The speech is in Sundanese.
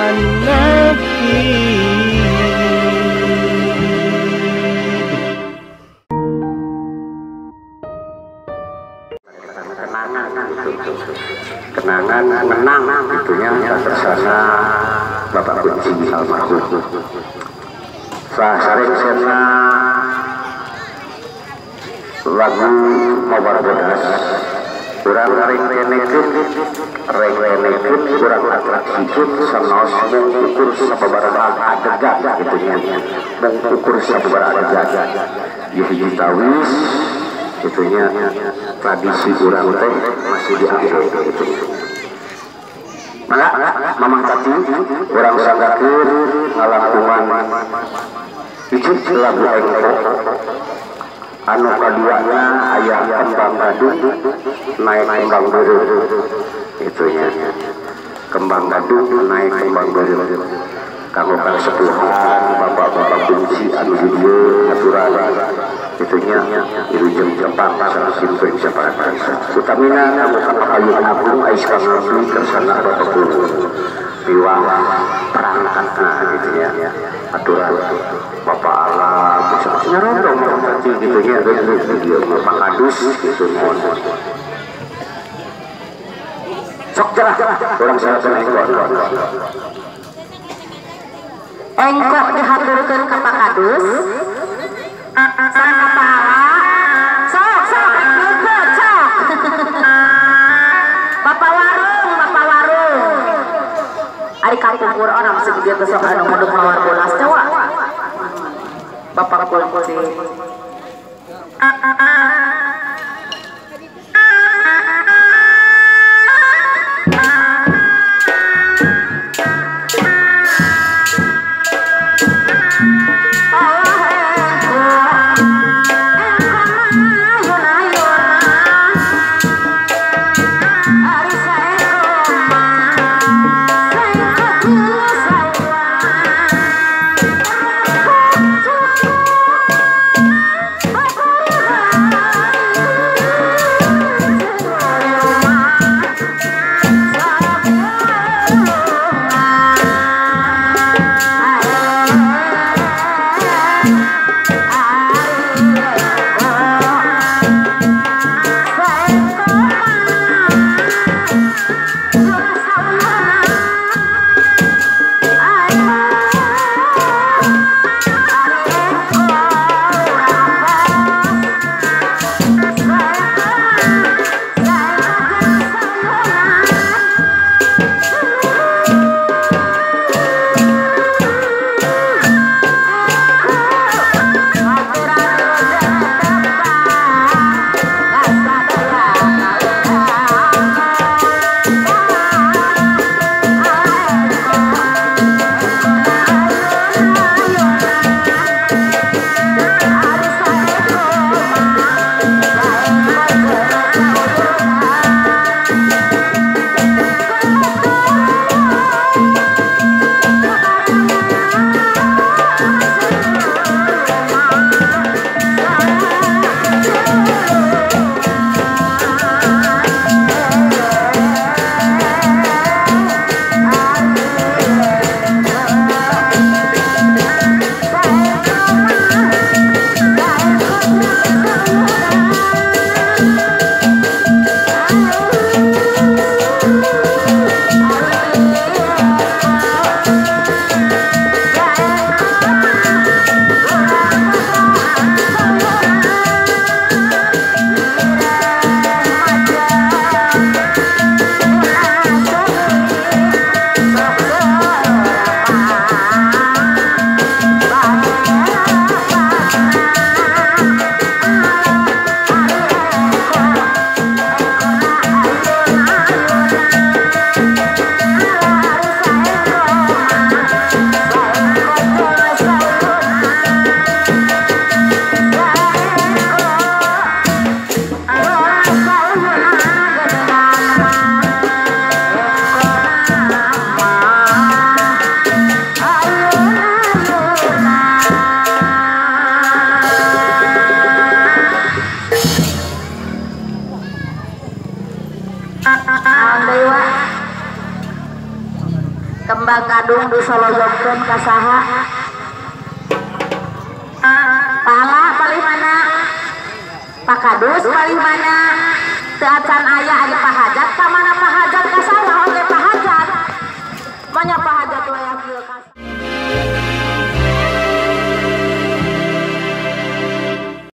an-nasyid. Kenangan menang itunya tersana Bapak Kunci almarhum. Sah sareng sena lagu Mawar Bodas urang rengkenekeun rengkenekeun urang atraksikeun sanaos mung ukur sababaraha adegan kitu nya mung ukur sababaraha adegan ieu hiji tawis itunya tradisi urang teh masih diambil gitu. Mangga Mamang Tati urang sanggakeun ngalangkungan hiji lagu engko anu kaduana aya kembang gadung naik kembang beureum itunya kembang gadung naik kembang beureum kanggo kasepuhan bapak-bapak kunci anu di dieu aturan itunya wilujeng Jepang sareng sim sapara utamina kanggo ka Pakayun Agung ais kanggo kersana Bapak Guru piwang perangkatna gitu ya aturan Bapak Allah nyerondong tadi gitu ya video Bapak Kadus gitu mohon sok cerah orang saya engkok engkok dihaturkeun ka Pak Kadus sareng ka Pahala sok sok engkeun sok Bapak warung ari kapungkur orang masih di dieu teh sok anu muduk mawar bolas teh wa Bapak Kunci. Kembang gadung disoloyongkeun ka saha? Pala palih mana? Pakadus palih mana? Teu acan aya ari pahajat ka mana pahajat ka sawah oge pahajat. Manya pahajat wayah kieu ka.